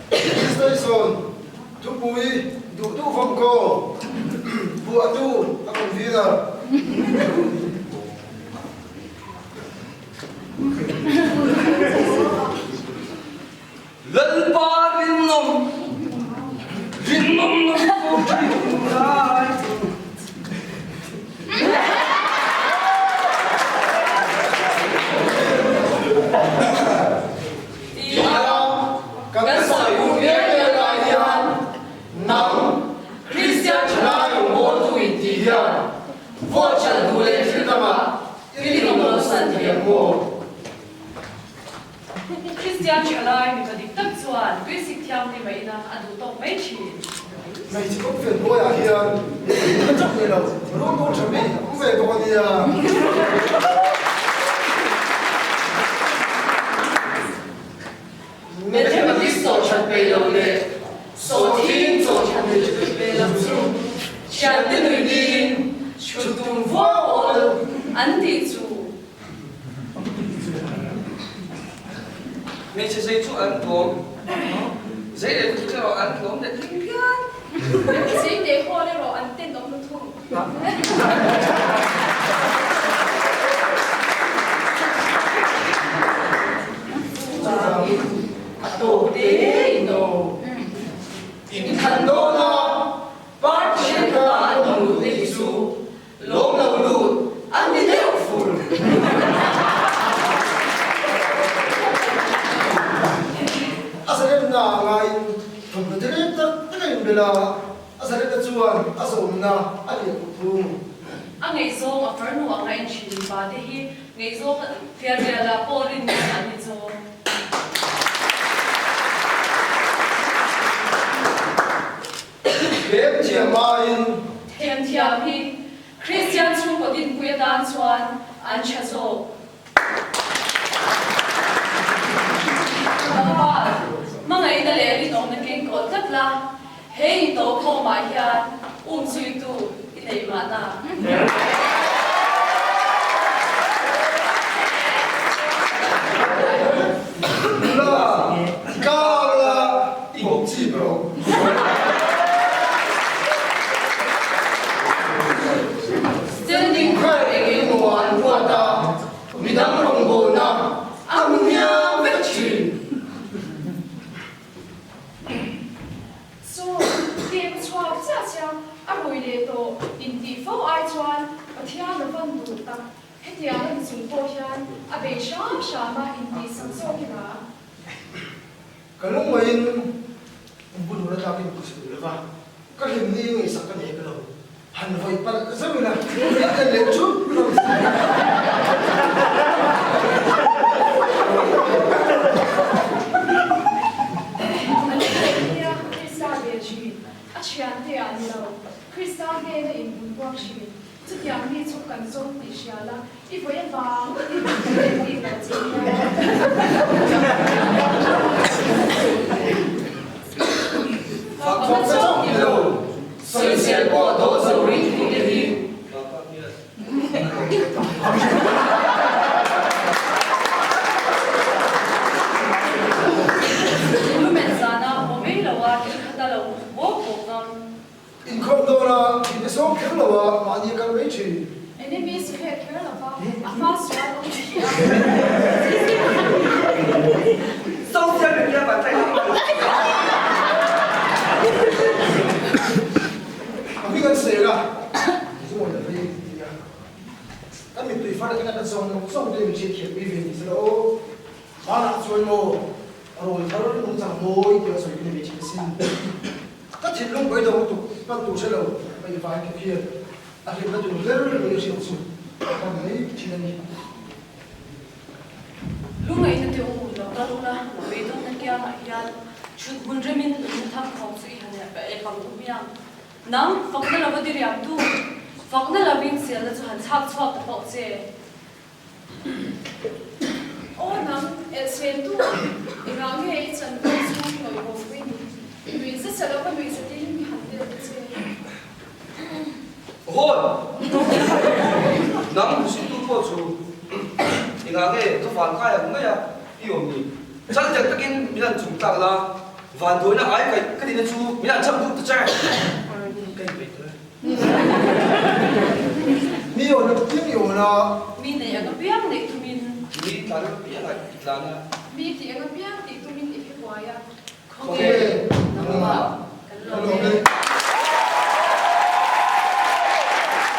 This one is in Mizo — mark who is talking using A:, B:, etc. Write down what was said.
A: Station thupui duh duh vawm ko phuahtu a convener.
B: Lalpa rinawm, rinawm na chu lai chu.
C: Tia kan sawi hun mek mek lai hian nang Kristian thalai rawngbawltu intih hian vote chan duh leh thil dangah i rinawm san thiam maw?
D: Kristian thalai mipa dik tak chuan tuisik thianghlim a in a, a duh tawk mai thin.
A: Hmeichhe kawng fel hnuaiah hian ka chak ni lo, rulbul tha mi a awm ve bawk a nia.
D: Mathematics sawh that peih lo leh sawhthing chaw that nei tha ve lam chu thiante nui niin chhut tum vuau awl an tih chu.
B: Hmeichhe zei chu an tlawm, zei leh lutuk erawh an tlawm leh tling phian.
E: Zei leh hawl erawh an tenawm lu thung.
C: Chuvangin a tawp te in aw. Inthan dawna party thenkhat ah an awm lut te hi chu Lawm lo lut an ni deuh fur.
A: A zalenna a ngaiin thawmhnaw direk tak tak a inbel a, a zalenna chuan a zawmna a lian pawh thung.
D: A ngaihzawng a farnu anga inthin mipa te hi ngaihzawng fialrial ah pawh rin ngai an ni chawm.
A: Tlem thiam aiin.
D: Tlem thiam hi Kristian chhungkaw dinpui atan chuan an tha zawk. Tlangval, hmangaihna leh rinawmna keng kawlh tlat la, he intawh khawmah hian umzuitu i neih mahna.
A: Nula, kar la i bawk chi bro.
D: Standing
C: prayer eng emaw an ruat a, midang rawngbawlna a hmu hniam vek thin.
E: Chu kem chhuak chiah chiah a rui leh tawh intih fo ai chuan Pathian a van duh tak. Hetiang a ni chung pawh hian a bei hram hram a intihsak zawk ila.
A: Ka lungawin bul hun atlakin ka sawi lova, ka hlim ni ngaihsak ka nei ka lo han vawi palh zauh ila, ka en leh thut lo.
E: An hriat nia Krista ve thin, a thiante ah ni lo, Krista hnena inbunbuak thin. Chutiang mi chu kan zawng tih hria la, i vawi avang i rawn ti leh bik lo che nia.
C: Fak fak na chauh ni lo, sawisel pawh daw zo ring thung te hi.
D: Lumen zana haw mai lo a, thil khat a lo bawk bawk ngam.
A: Inkhawm dawn a, thinte sawm kher lo a, mahni a kal mai thin.
E: Enemy su hek kher lo va, a hma sual awm thin a.
B: Social media van tlaih lo.
A: A hming an sel a, Zuawi a vei ti a. Kan mittui far te kan zawng zawng te min hriatthiam pui ve ni sela aw. Hmanah chuan maw rawl thar nungchang mawi tia sawi ka ni ve thin asin. Ka thinlung beidawng lutuk hman tur hre lo ka i vai tluk hian a hlimna tur ber mai a hriat chu ka hman mai thin a ni.
D: Lungaihna te u lo kal ula, beidawnna kiangah hian chhut hmun remin lung tham khawm chu i han ep ang u hmiang. Nang, fakna lova diriamtu, fakna lovin sialna chu han chhak chhuak ta pawh che.
E: Aw nang, elhsen tu, engah nge i chanvo chu hnawih bo pui ni? Nuih zet sa lo ka nuih zatin mi han vel ta che.
B: Hawn! Nang hmusit tu pawh chu engah nge ka van kai ang mai a i awm ni? Chal tel takin min han chung tlak la. Vanduaina ai kaih ka nihna chu min an cham duh ta che. Ka inpeih tawh e.
A: Mi awn a piang i awn a.
D: Mi nei ang apiang neih tumin.
B: Mi tlan apiang ah i tlan a.
E: Mi tih ang apiang tih tumin i phe buai a.
B: Khawnge.